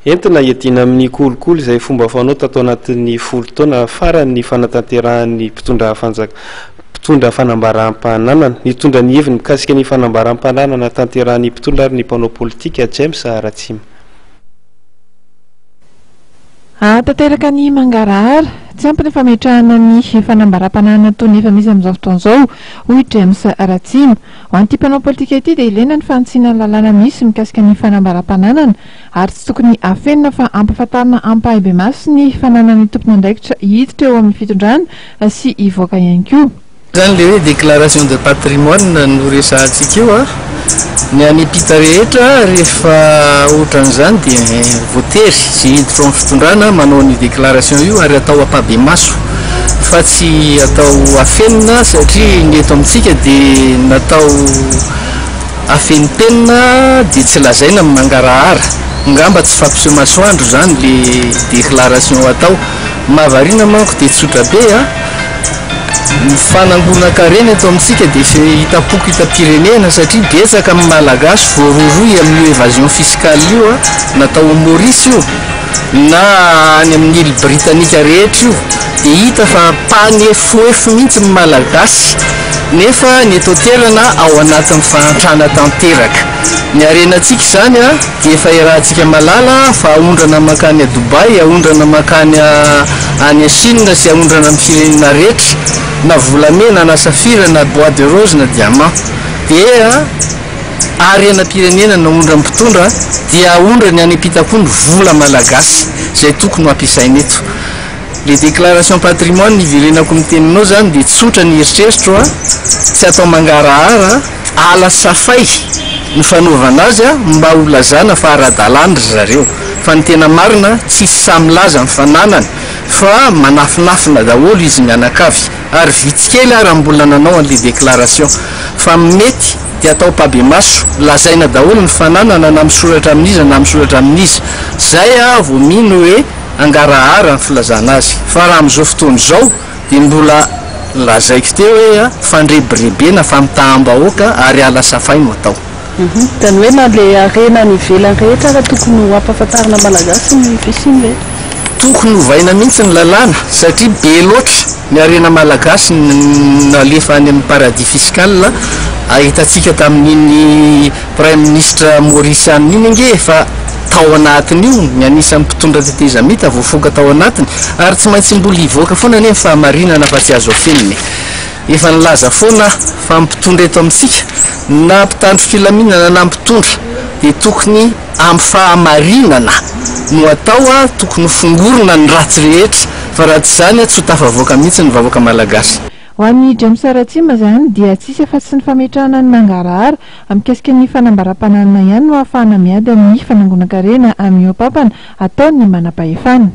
Entina hiadiana amin'ny kolikoly izay fomba fanao tato anatin'ny 10 taona farany ny fanatanterahan'ny mpitondra fanjak mpitondra fanambaram-pananana. Nitondra ny heviny mikasika ny fanambaram-pananana tanterahan'ny mpitondra ary ny mpanao politika James Ratsima. Hahatanteraka ny mangarahara, tsy ampy ny fametrahana ny fanambaram-pananana toy ny efa misy amin'izao fotoana izao, hoy James Ratsima. Ho an'ity mpanao politika ity dia ilaina ny fanitsiana ny lalàna misy mikasika ny fanambaram-pananana ary tsy tokony hafenina fa ampahafantarina ampahibemaso ny fananan'ny tompon'andraikitra hiditra eo amin'ny fitondrana sy hivoaka ihany koa. Zany le hoe déclaration de patrimoine no resahantsika io a! Ny any ampita rehetra rehefa ohatran'izany dia voatery ze hiditra ao amin'ny fitondrana manao an'io déclaration io ary atao ampahibemaso fa tsy atao afenina satria ny eto amintsika dia natao afenimpenina dia tsy lazaina ny mangarahara, ngamba tsy fampiseho masoandro zany le déclaration atao. Mahavariana manko dia tsotra be a! Ny fanangonan-karena eto amintsika dia efa hitam-poko hitam-pirenena satria betsaka amin'ny Malagasy voarohirohy amin'io évasion fiscale io a, na tao Maurice io na any amin'ny îles Britanniques rehetra io dia hita fa mpanefoefo mihitsy ny Malagasy nefa ny eto an-toerana ao anatin'ny fahantrana tanteraka. Ny harenantsika izany a! Dia efa iarahantsika malala fa aondrana mankany a Dubaï, aondrana mankany any Chine sy aondrana amin'ny firenena rehetra, na volamena na safira na bois de rose na diamant. Dia harenam-pirenena no aondran'ny mpitondra dia aondrany any am-pita koa ny vola malagasy izay tokony ho ampiasaina eto. Le déclaration patrimoine iverenako ny teninao zany dia tsotra ny eritreritro a, tsy atao mangarahara, ala safay ny fanaovana azy a, mba ho lazana fa ara-dalàna ry zareo, fa ny tena marina tsisy sahy milaza ny fananany fa manafinafina daholo izy mianakavy, ary vitsy kely ara mbola nanao an'le déclaration, fa mety dia atao ampabemaso, lazaina daholo ny fananana na misoratra amin'iza na misoratra amin'iza, zay aho vao mino hoe hangarahara ny filazana azy fa raha amin'izao fotoana izao dia mbola lazaiko teo hoe fandrebirebena, famitaham-bahoaka ary ala safay no atao. Izany hoe na ilay harena any ivelany rehetra ara tokony ho ampahafantarina Malagasy ny fisiany ve? Tokony hovaina mihitsy ny lalàna satria be loatra ny harena Malagasy nalefa any amin'ny paradis fiscal, ahitantsika tamin'iny Praiminisitra Maurisiana iny ange efa tao anatin'io ny anisan'ny mpitondra tetezamita voafoka tao anatiny ary tsy maintsy mbola hivoaka foana anie ny fahamarinana fa tsy azo afenina e! Efa nilaza foana aho fa ny mpitondra eto amintsika na mpitandro filaminana na mpitondra dia tokony amin'ny fahamarinana no atao, tokony ho fongorina ny ratsy rehetra fa raha tsy izany tsy ho tafavoaka mihitsy ny vahoaka malagasy. Ho an'i James Ratsima izany dia tsisy afa-tsy ny fametrahana ny mangarahara mikasika ny fanambaram-pananana ihany no ahafahana miady amin'ny fanangonan-karena mihoa-pampana ataon'ny manam-pahefana.